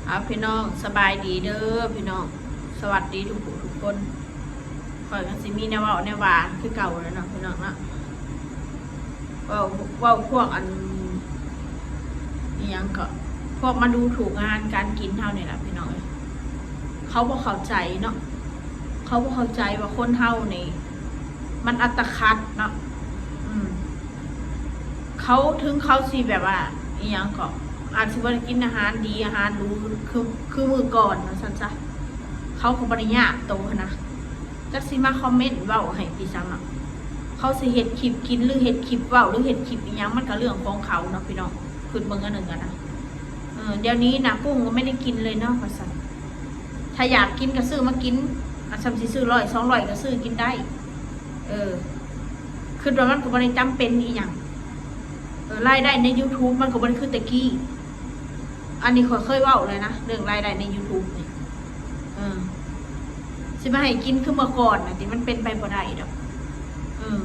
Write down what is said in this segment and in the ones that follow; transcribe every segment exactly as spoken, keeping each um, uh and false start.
เอาพี่น้องสบายดีเด้อพี่น้อง สวัสดีทุกผู้ทุกคน ข้อยก็สิมีแนวเว้าแนวว่าคือเก่าแล้วเนาะพี่น้องเนาะ เว้า เว้าพวกอัน อิหยังก็ พวกมาดูถูกอาหารการกินเฮานี่แหละพี่น้องเอ้ย เขาบ่เข้าใจเนาะ เขาบ่เข้าใจว่าคนเฮานี่ มันอัตคัดเนาะ อืม เขาถึงเขาสิแบบว่า อิหยังก็ อาจสิบ่ได้กินอาหารดีอาหารหรูคือ คือมื้อก่อนว่าซั่นซะ เขาก็บ่ได้ยากโตหั้นนะ จักสิมาคอมเมนต์เว้าให้พี่ซังอะ เขาสิเฮ็ดคลิปกินหรือเฮ็ดคลิปเว้าหรือเฮ็ดคลิปอิหยังมันก็เรื่องของเขาเนาะพี่น้อง คิดเบิ่งอันหนึ่งกันนะ เออ เดี๋ยวนี้นะกุ้งก็ไม่ได้กินเลยเนาะว่าซั่น ถ้าอยากกินก็ซื้อมากิน อ่ะ ส่ำสิซื้อร้อยสองร้อยก็ซื้อกินได้ เออ คิดว่ามันก็บ่ได้จำเป็นอีหยัง เออ รายได้ใน YouTube มันก็บ่ได้คือแต่กี้ อันนี้ข้อยเคยเว้าเลยนะ เรื่องรายได้ใน YouTube นี่ เออ สิมาให้กินคือเมื่อก่อนนะที่มันเป็นไปบ่ได้ดอก เออ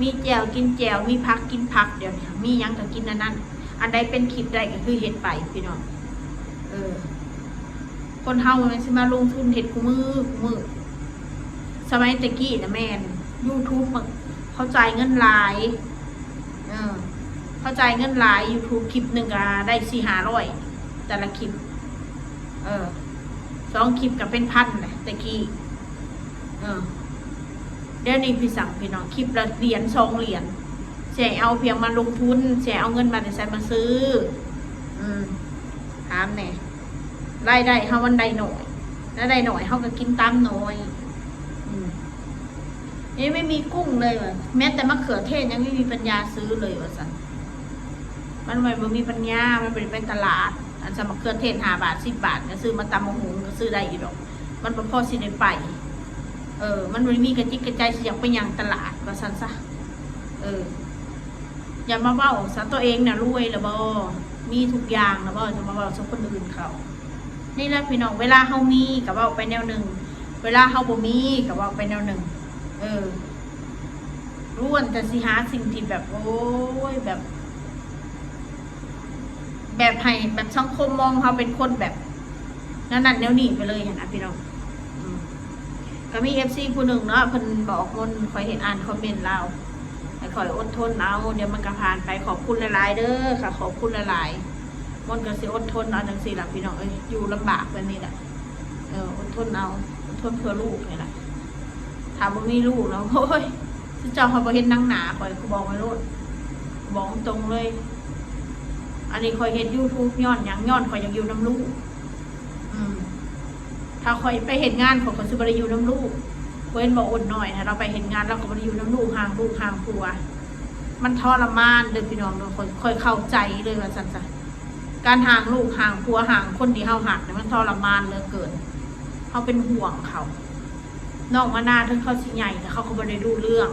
มีแจ่วกินแจ่ว มีผักกินผัก เดี๋ยวนี้มีหยังก็กินอันนั้น อันใดเป็นคลิปได้ก็คือเฮ็ดไปพี่น้อง เออ คนเฮามันสิมาลงทุนเฮ็ดคู่มือคู่มือ สมัยแต่กี้นะแม่น YouTube มันเขาจ่ายเงินหลาย เออ เขาจ่ายเงินหลาย YouTube คลิปหนึ่งก็ได้สี่ห้าร้อย แต่ละคลิป เออ สองคลิปก็เป็นพันแหละแต่กี้ เออ เดี๋ยวนี้พี่ซังพี่น้อง คลิปละเหรียญสองเหรียญ สิเอาเพียงมาลงทุน สิเอาเงินมาแต่ไสมาซื้อ อืม ถามแหน่ รายได้เฮามันได้น้อย รายได้น้อยเฮาก็กินตามน้อย อืม นี่ไม่มีกุ้งเลยว่ะ แม้แต่มะเขือเทศยังไม่มีปัญญาซื้อเลยว่าซั่น มันบ่ บ่มีปัญญา มันบ่ได้ไปตลาด อันสมมะเขือเทศห้าบาท สิบบาท ก็ซื้อมาตำบักหุ่งก็ซื้อได้อยู่ดอก มันบ่พอสิได้ไป เออ มันบ่ได้มีกระจิตกระใจสิอยากไปย่างตลาดว่าซั่นซะ เออ อย่ามาเว้าซะ ตัวเองน่ะรวยแล้วบ่ มีทุกอย่างแล้วบ่ จะมาเว้าซะคนอื่นเขา นี่แหละพี่น้อง เวลาเฮามีก็เว้าไปแนวหนึ่ง เวลาเฮาบ่มีก็เว้าไปแนวหนึ่ง เออ ล้วนแต่สิหาสิ่งที่แบบ โอ้ย แบบ แบบให้แบบสังคมมองเฮาเป็นคนแบบ นั่นนั่นแนวนี้ไปเลยหั้นนะพี่น้อง อืม ก็มี เอฟซี ผู้หนึ่งเนาะ เพิ่นบอกมนต์ ข้อยเห็นอ่านคอมเมนต์ลาว ให้ข้อยอดทนเอา เดี๋ยวมันก็ผ่านไป ขอบคุณหลายๆเด้อค่ะ ขอบคุณหลายๆ มนต์ก็สิอดทนเอาจังซี่ล่ะพี่น้องเอ้ย อยู่ลำบากแบบนี้แหละ เออ อดทนเอา อดทนเพื่อลูกนี่แหละ ถ้าบ่มีลูกแล้ว โอ้ย สิเจ้าเขาบ่เห็นหนังหนา ข้อยก็บอกไว้โลด บอกตรงเลย อันนี้ข้อยเฮ็ด YouTube ย้อนหยัง ย้อนข้อยอยากอยู่นำลูก อืม ถ้าข้อยไปเฮ็ดงาน ข้อยก็สิบ่ได้อยู่นำลูก เว้นบ่อดน้อยนะ เราไปเฮ็ดงาน เราก็บ่ได้อยู่นำลูก ห่างลูก ห่างผัว มันทรมานเด้อพี่น้องเด้อ ข้อย ข้อยเข้าใจเลยว่าซั่นซะ การห่างลูก ห่างผัว ห่างคนที่เฮาฮักเนี่ย มันทรมานเหลือเกิน เฮาเป็นห่วงเขา น้องมานาถึงเขาสิใหญ่ แต่เขาก็บ่ได้รู้เรื่อง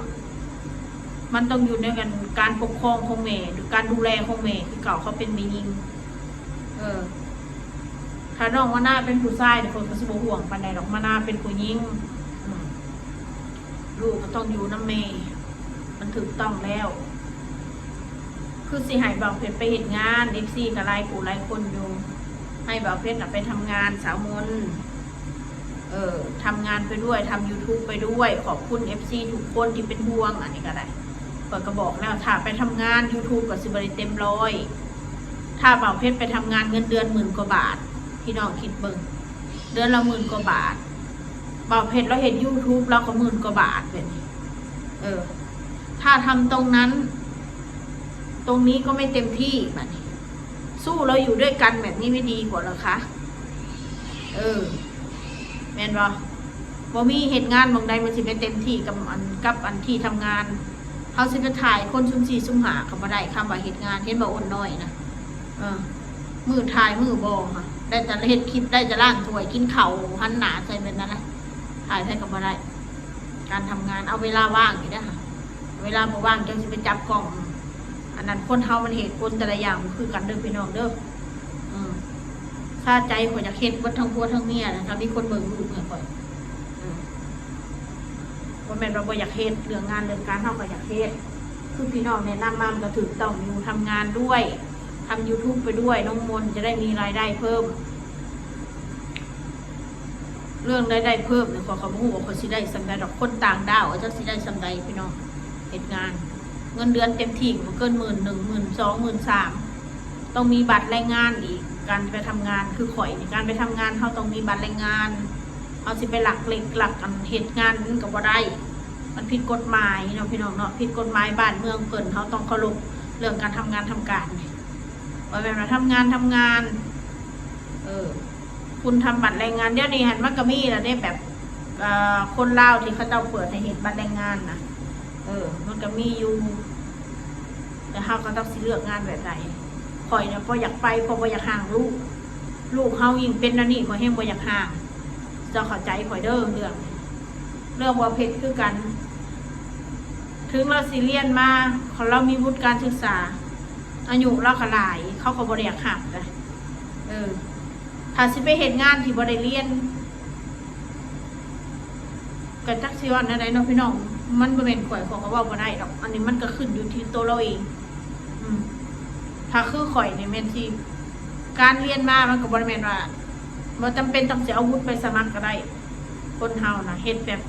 มันต้องอยู่ในการ การปกครองของแม่ หรือการดูแลของแม่ คือเก่าเขาเป็นแม่หญิง เออ ถ้าน้องมานาเป็นผู้ชายเนี่ย คนก็สิบ่ห่วงปานใดดอก มานาเป็นผู้หญิง อืม ลูกก็ต้องอยู่นำแม่ มันถูกต้องแล้ว คือสิให้บ่าวเพชรไปเฮ็ดงาน เอฟซี ก็หลายผู้หลายคนอยู่ ให้บ่าวเพชรน่ะไปทำงาน สาวมนต์ เออ ทำงานไปด้วย ทำ YouTube ไปด้วย ขอบคุณ เอฟซี ทุกคนที่เป็นห่วง อันนี้ก็ได้ ข้อยก็บอกแล้ว ถ้าไปทำงาน YouTube ก็สิบ่ได้เต็มร้อย ถ้าบ่าวเพชรไปทำงานเงินเดือนหมื่นกว่าบาท พี่น้องคิดเบิ่ง เดือนละหมื่นกว่าบาท บ่าวเพชรเราเฮ็ด YouTube เราก็หมื่นกว่าบาทแบบนี้ เออ ถ้าทำตรงนั้น ตรงนี้ก็ไม่เต็มที่บัดนี้ สู้เราอยู่ด้วยกันแบบนี้ไม่ดีกว่าเหรอคะ เออ แม่นบ่ บ่มีเฮ็ดงานหม่องใดมันสิไปเต็มที่กับอัน กับอันที่ทำงาน เฮาสิไปถ่ายคนซุ่มสี่ซุ่มห้าก็บ่ได้ คำว่าเฮ็ดงาน เห็นบ่ อ้นน้อยนะ เออ มื้อถ่ายมื้อบ่ค่ะ ได้แต่เฮ็ดคลิป ได้แต่ล้างถ้วย กินข้าว หันหน้าใส่แบบนั้นแหละ ถ่ายไผก็บ่ได้ การทำงาน เอาเวลาว่างนี่เด้อค่ะ เวลาบ่ว่างจั่งสิไปจับกล้อง อันนั้นคนเฮามันเหตุผลแต่ละอย่างบ่คือกันเด้อพี่น้องเด้อ อืม ซาใจข้อยอยากเฮ็ดเบิดทั้งผัวทั้งเมียนะ ถ้ามีคนเบิ่งลูกให้ข้อย อืม บ่แม่นว่าบ่อยากเฮ็ด เรื่องงานเรื่องการเฮาก็อยากเฮ็ด คือพี่น้องแนะนำมามันก็ถูกต้องอยู่ ทำงานด้วย ทำ YouTube ไปด้วย น้องมนจะได้มีรายได้เพิ่ม เรื่องรายได้เพิ่มเนี่ย ข้อยก็บ่ฮู้ว่าข้อยสิได้ส่ำใดดอก คนต่างด้าวจักสิได้ส่ำใดพี่น้อง เฮ็ดงาน เงินเดือนเต็มที่ก็บ่เกินหมื่นหนึ่ง หมื่นสอง หมื่นสาม ต้องมีบัตรแรงงานอีก การไปทำงานคือข้อยนี่ การไปทำงานเฮาต้องมีบัตรแรงงาน เฮาสิไปลักเล็กลักอันเฮ็ดงานมันก็บ่ได้ มันผิดกฎหมายเนาะพี่น้องเนาะ ผิดกฎหมายบ้านเมืองเพิ่น เฮาต้องเคารพเรื่องการทำงานทำการนี่ บ่แม่นว่าทำงานทำงาน เออ คุณทำบัตรแรงงาน เดี๋ยวนี้หั้นมันก็มีแล้วเด้ แบบ เอ่อ คนลาวที่เขาเจ้าเปิดให้เฮ็ดบัตรแรงงานนะ เออ มันก็มีอยู่ แต่เฮาก็ต้องสิเลือกงานแบบใด ข้อยเนี่ยบ่อยากไป เพราะบ่อยากห่างลูก ลูกเฮายิ่งเป็นแนวนี้ ข้อยแฮงบ่อยากห่าง เจ้าเข้าใจข้อยเด้อ เรื่อง เรื่องบ่เฮ็ดคือกัน ถึงลาวสิเรียนมา ลาวมีวุฒิการศึกษา อายุลาวก็หลาย เขาก็บ่ได้อยากรับนะ เออ ถ้าสิไปเฮ็ดงานที่บ่ได้เรียน ก็จักสิว่าแนวใดเนาะพี่น้อง มันบ่แม่นข้อย ข้อยก็เว้าบ่ได้ดอก อันนี้มันก็ขึ้นอยู่ที่ตัวลาวเอง อืม ถ้าคือข้อยนี่แม่นสิ การเรียนมามันก็บ่ได้แม่นว่า บ่จำเป็นต้องสิเอาวุฒิไปสมัครก็ได้ คนเฮานะ เฮ็ดแบบ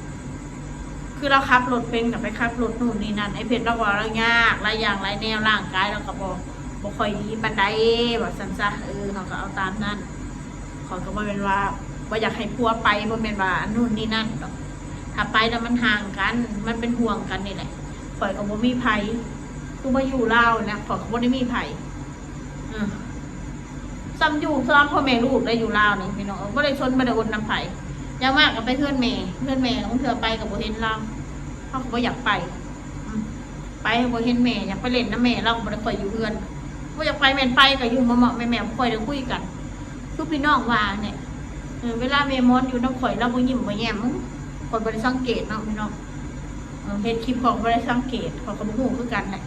คือลาวขับรถเป็นก็ไปขับรถนู่นนี่นั่น ไอ้เพชรลาวว่าลาวยาก หลายอย่างหลายแนว ร่างกายลาวก็บ่ บ่ค่อยดีปานใด ว่าซั่นซะ เออ เฮาก็เอาตามนั้น ข้อยก็บ่แม่นว่าบ่อยากให้ผัวไป บ่แม่นว่าอันนู่นนี่นั่นดอก ถ้าไปแล้วมันห่างกัน มันเป็นห่วงกันนี่แหละ ข้อยก็บ่มีไผ คือมาอยู่ลาวนะ ข้อยก็บ่ได้มีไผ เออ ส่ำอยู่สามพ่อแม่ลูกได้อยู่ลาวนี่พี่น้อง บ่ได้ชนบ่ได้อดนำไผ อย่างมากก็ไปเฮือนแม่ เฮือนแม่บางเทื่อไปก็บ่เห็นลาว เฮาก็บ่อยากไป อืม ไปบ่เห็นแม่ อยากไปเล่นนำแม่ ลาวก็บ่ได้ค่อยอยู่เฮือน บ่อยากไปแม่นไปก็อยู่เมาะๆแม่ๆ บ่ค่อยได้คุยกัน คือพี่น้องว่าเนี่ย เออ เวลาแม่มอนอยู่นำข้อย ลาวบ่ยิ้มบ่แย้ม ข้อยบ่ได้สังเกตเนาะพี่น้อง เออ เฮ็ดคลิปข้อยก็บ่ได้สังเกต ข้อยก็บ่ฮู้คือกันแหละ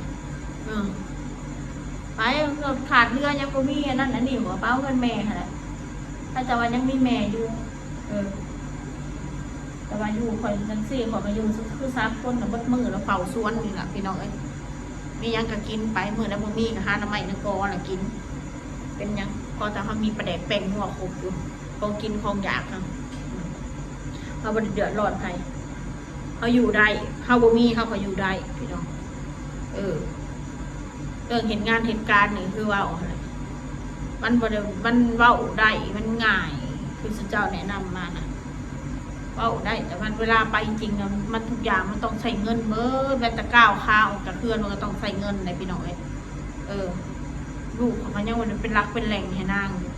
เออ ไป ขาดเหลือหยังบ่มีอันนั้นอันนี้ ข้อยก็ไปเอาเงินแม่หั้นแหละ ถ้าแต่ว่ายังมีแม่อยู่ เออ แต่ว่าอยู่ข้อยจั่งซี้ ข้อยก็อยู่คือสามคนน่ะ เบิดมื้อแล้วเฝ้าสวนนี่ล่ะพี่น้องเอ้ย มีหยังก็กินไป มื้อใดบ่มีก็หาหน่อไม้หน่อกอน่ะกิน เป็นหยัง พอแต่เฮามีปลาแดกแป้งนัวครบอยู่ ของกินของอยากหั้น อืม เฮาบ่ได้เดือดร้อนไผ เฮาอยู่ได้ เฮาบ่มี เฮาก็อยู่ได้พี่น้อง เออ เรื่องเฮ็ดงานเฮ็ดการนี่คือเว้าหั่นแหละ มันบ่ได้ มันเว้าได้ มันง่าย คือซุเจ้าแนะนำมานะ เว้าได้ แต่มันเวลาไปจริงนะ มันทุกอย่างมันต้องใช้เงินเบิด แม้แต่ก้าวขาออกจากเฮือนมันก็ต้องใช้เงินเลยพี่น้องเอ้ย เออ ลูกเขาก็ยังบ่ได้เป็นหลักเป็นแหล่งให้นางอยู่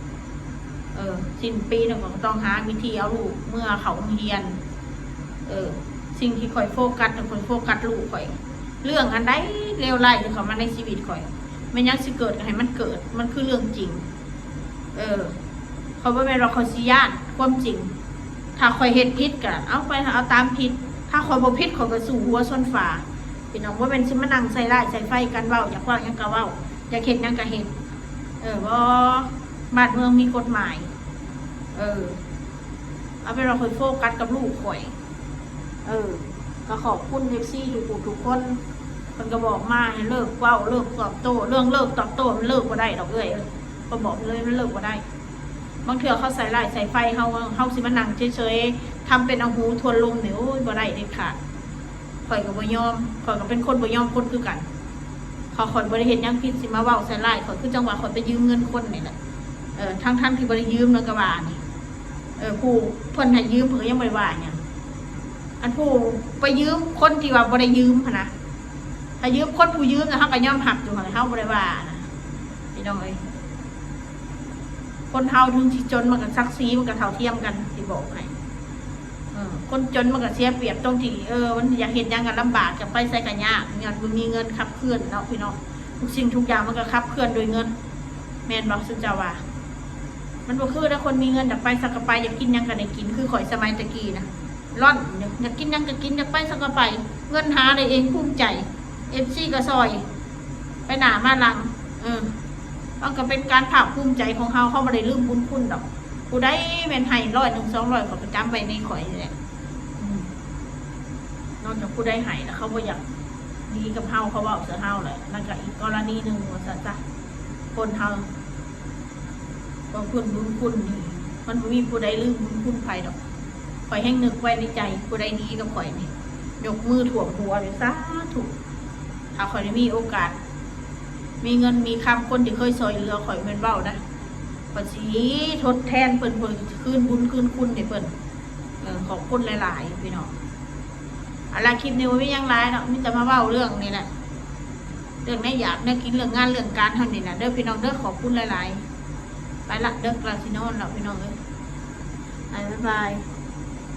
เออ สิ้นปีแล้วก็ต้องหาวิธีเอาลูกเมือเข้าโรงเรียน เออ สิ่งที่ข้อยโฟกัสน่ะ ข้อยโฟกัสลูกข้อย เรื่องอันใดเลวร้ายที่เข้ามาในชีวิตข้อย แม่นหยังสิเกิดก็ให้มันเกิด มันคือเรื่องจริง เออ ข้อยบ่แม่นว่าข้อยสิย้านความจริง ถ้าข้อยเฮ็ดผิดก็เอาไป เอาตามผิด ถ้าข้อยบ่ผิดข้อยก็สู้หัวชนฝา พี่น้อง บ่แม่นสิมานั่งใส่ร้ายใส่ไฟกัน เว้า อยากเว้าหยังก็เว้า อยากเฮ็ดหยังก็เฮ็ด เออ บ่ บ้านเมืองมีกฎหมาย เออ เอาเป็นว่าข้อยโฟกัสกับลูกข้อย เออ ก็ขอบคุณ เอฟซี ทุกผู้ทุกคน เพิ่นก็บอกมาให้เลิกเว้า เลิกตอบโต้ เรื่องเลิกตอบโต้มันเลิกบ่ได้ดอกเอื้อยเอ้ย ก็บอกเลยมันเลิกบ่ได้ บางเทื่อเขาใส่ร้ายใส่ไฟเฮา เฮาสิมานั่งเฉยๆ ทำเป็นเอาหูทวนลมนี่ โอ้ย บ่ได้เด็ดขาด ข้อยก็บ่ยอม ข้อยก็เป็นคนบ่ยอมคนคือกัน ข้อย ข้อยบ่ได้เฮ็ดหยังผิด สิมาเว้าใส่ร้ายข้อย คือจั่งว่าข้อยไปยืมเงินคนนี่แหละ เออ ทั้งๆที่บ่ได้ยืมนั่นก็ว่านี่ เออ ผู้เพิ่นให้ยืมเพิ่นก็ยังบ่ได้ว่าหยัง อันผู้ไปยืมคนที่ว่าบ่ได้ยืมหั้นนะ ถ้ายืมคนผู้ยืมน่ะ เฮาก็ยอมรับอยู่หั้นแหละ เฮาบ่ได้ว่านะ พี่น้องเอ้ย คนเฮาถึงสิจนมันก็ศักดิ์ศรีมันก็เท่าเทียมกัน สิบอกให้ เออ คนจนมันก็เสียเปรียบตรงที่ เออ มันอยากเฮ็ดหยังก็ลำบาก จะไปไสก็ยาก ย้อนบ่มีเงินขับเคลื่อนเนาะพี่น้อง ทุกสิ่งทุกอย่างมันก็ขับเคลื่อนโดยเงิน แม่นบ่ ซุเจ้าว่า มันบ่คือนะ คนมีเงินอยากไปไสก็ไป อยากกินหยังก็ได้กิน คือข้อยสมัยตะกี้นะ ร่อน อยาก อยากกินหยังก็กิน อยากไปไสก็ไป เงินหาได้เอง ภูมิใจ เอฟซี ก็ซอย ไปหน้ามาหลัง เออ มันก็เป็นการภาคภูมิใจของเฮา เฮาบ่ได้ลืมบุญคุณดอก ผู้ใดแม่นให้ร้อยหนึ่ง สองร้อย ข้อยก็จำไว้ในข้อยนี่แหละ อืม นอกจากผู้ใดให้แล้วเขาบ่อยากดีกับเฮา เขาเว้าใส่เฮาแหละ นั่นก็อีกกรณีหนึ่ง ว่าซั่นซะ คนเฮา บ่เพิ่นบุญคุณนี่ มันบ่มีผู้ใดลืมบุญคุณไผดอก ข่อยแฮงนึกไว้ในใจ ผู้ใดดีกับข่อยนี่ ยกมือท่วมหัวเลย สาธุ ถ้าข่อยได้มีโอกาส มีเงินมีคำ คนที่เคยซอยเหลือข่อย แม่นเว้านะ ข่อยสิทดแทนเพิ่น เพิ่นคืนบุญคืนคุณให้เพิ่น เออ ขอบคุณหลายๆ พี่น้อง เอาล่ะ คลิปนี้บ่มีหยังหลายเนาะ มีแต่มาเว้าเรื่องนี่แหละ เรื่องแนวอยากแนวกิน เรื่องงานเรื่องการเท่านี้นะเด้อพี่น้องเด้อ ขอบคุณหลายๆ ไปละ เด้อกะสินอนแล้วพี่น้องเอ้ย อ่ะ บ๊ายบาย